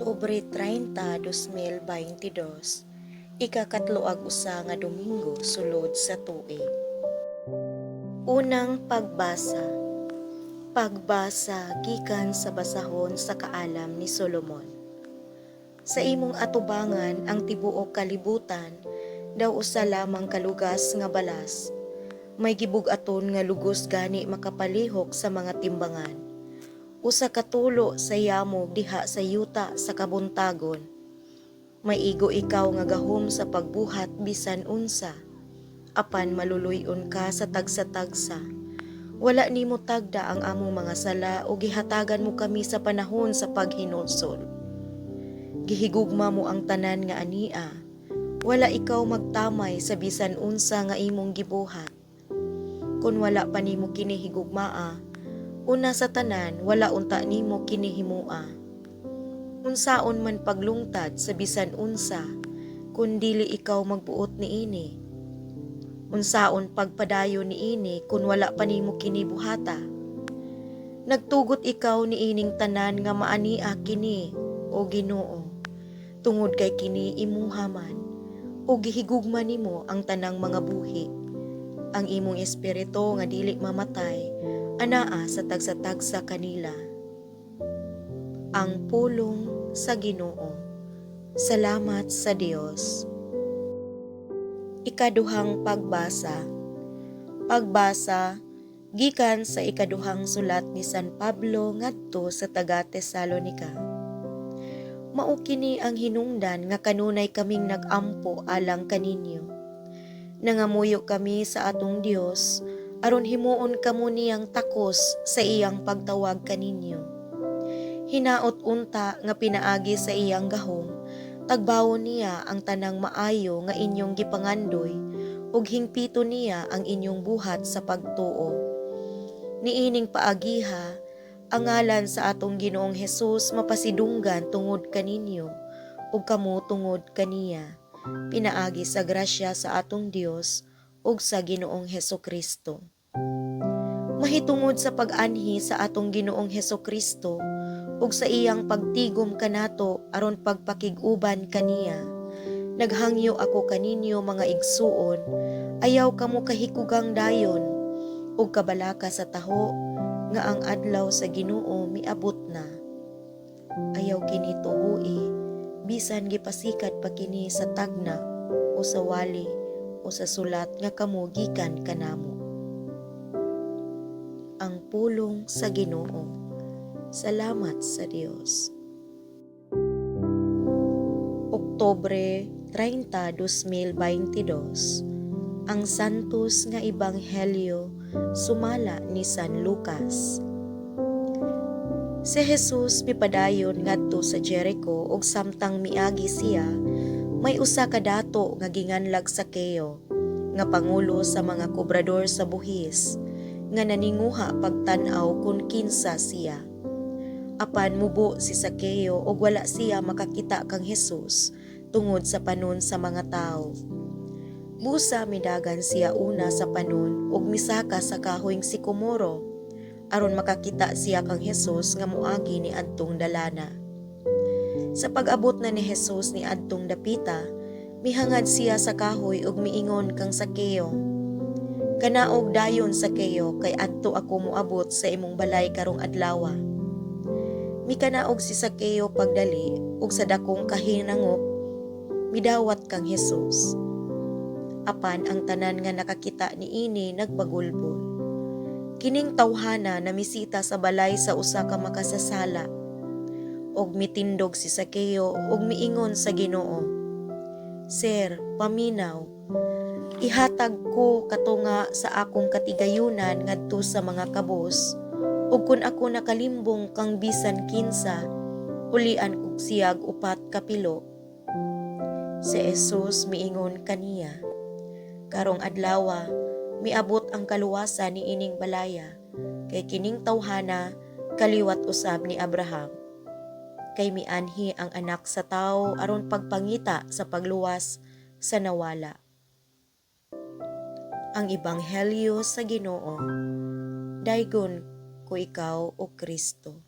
Oktubre 30, 2022, ikakatlo ug 1 nga Domingo sulod sa tuig. Unang pagbasa. Pagbasa gikan sa basahon sa Kaalam ni Solomon. Sa imong atubangan ang tibuok kalibutan daw usa lamang ka lugas nga balas. May gibug-aton nga lugos gani makapalihok sa mga timbangan. Usa ka tulo sa yamog diha sa yuta sa kabuntagon. Maigo ikaw nga gahom sa pagbuhat bisan unsa. Apan maluluy-on ka sa tagsa-tagsa. Wala nimo tagda ang among mga sala o gihatagan mo kami sa panahon sa paghinulsol. Gihigugma mo ang tanan nga ania. Wala ikaw magtamay sa bisan unsa nga imong gibuhat. Kun wala pa nimo kini higugmaa, una sa tanan wala unta nimo kini himua. Unsaon man paglungtad sa bisan unsa kun dili ikaw magbuot niini? Unsaon pagpadayon niini kun wala pa nimo kini buhata? Nagtugot ikaw niining tanan nga maania kini, o Ginoo, tungod kay kini imuha man, ug gihigugma nimo ang tanang mga buhi. Ang imong espiritu nga dili mamatay anaa sa tagsa-tagsa kanila. Ang pulong sa Ginoo. Salamat sa Dios. Ikaduhang pagbasa. Pagbasa gikan sa ikaduhang sulat ni San Pablo ngadto sa taga Tesalonika. Mao kini ang hinungdan nga kanunay kaming nag-ampo alang kaninyo. Nangamuyo kami sa atong Dios aron himuon kamo niyang takos sa iyang pagtawag kaninyo. Hinaot unta nga pinaagi sa iyang gahom, tagbawon niya ang tanang maayo nga inyong gipangandoy ug hingpito niya ang inyong buhat sa pagtuo. Niining paagiha, ang ngalan sa atong Ginoong Hesus mapasidunggan tungod kaninyo ug kamo tungod kaniya, pinaagi sa grasya sa atong Dios ug sa Ginoong Heso Kristo. Mahitungod sa pag-anhi sa atong Ginoong Heso Kristo ug sa iyang pagtigom kanato aron pagpakig-uban kaniya, naghangyo ako kaninyo, mga igsuon, ayaw kamo kahikugang dayon ug kabalaka sa taho nga ang adlaw sa Ginoo miabot na. Ayaw kini tuoi bisan gipasikat pa kini sa tagna o sa wali o sa sulat nga kamo gikan kanamo. Ang pulong sa Ginoo. Salamat sa Dios. Oktubre 30, 2022. Ang Santos nga Ebanghelyo sumala ni San Lucas. Si Jesus mipadayon ngadto sa Jericho ug samtang miagi siya, may usa ka dato nga ginganlag Sakeo, nga pangulo sa mga kobrador sa buhis, nga naninguha pagtan-aw kung kinsa siya. Apan mubo si Sakeo ug wala siya makakita kang Jesus tungod sa panon sa mga tawo. Busa midagan siya una sa panon ug misaka sa kahoyng sikomoro aron makakita siya kang Jesus nga moagi ni adtong dalana. Sa pag-abot na ni Jesus ni adtong dapita, mihangad siya sa kahoy ug miingon kang Sakeo, "Kanaog dayon, Sakeo, kay adto ako moabot sa imong balay karong adlawa." Mikanaog si Sakeo pagdali ug sa dakong kahinangop midawat kang Jesus. Apan ang tanan nga nakakita niini nagbagulbol. "Kining tawhana namisita sa balay sa usa ka makasasala." Og mitindog si Sakeo ug miingon sa Ginoo, "Sir, paminaw. Ihatag ko katunga sa akong katigayunan ngadto sa mga kabos, ug kun ako nakalimbong kang bisan kinsa, ulian kog siyag upat kapilo." Si Jesus miingon kaniya, "Karong adlawa miabot ang kaluwasan ni ining balaya, kay kining tawhana kaliwat usab ni Abraham. Kay mianhi ang Anak sa Tawo aron pagpangita sa pagluwas sa nawala." Ang Ebanghelyo sa Ginoo. Daygon ko ikaw, o Kristo.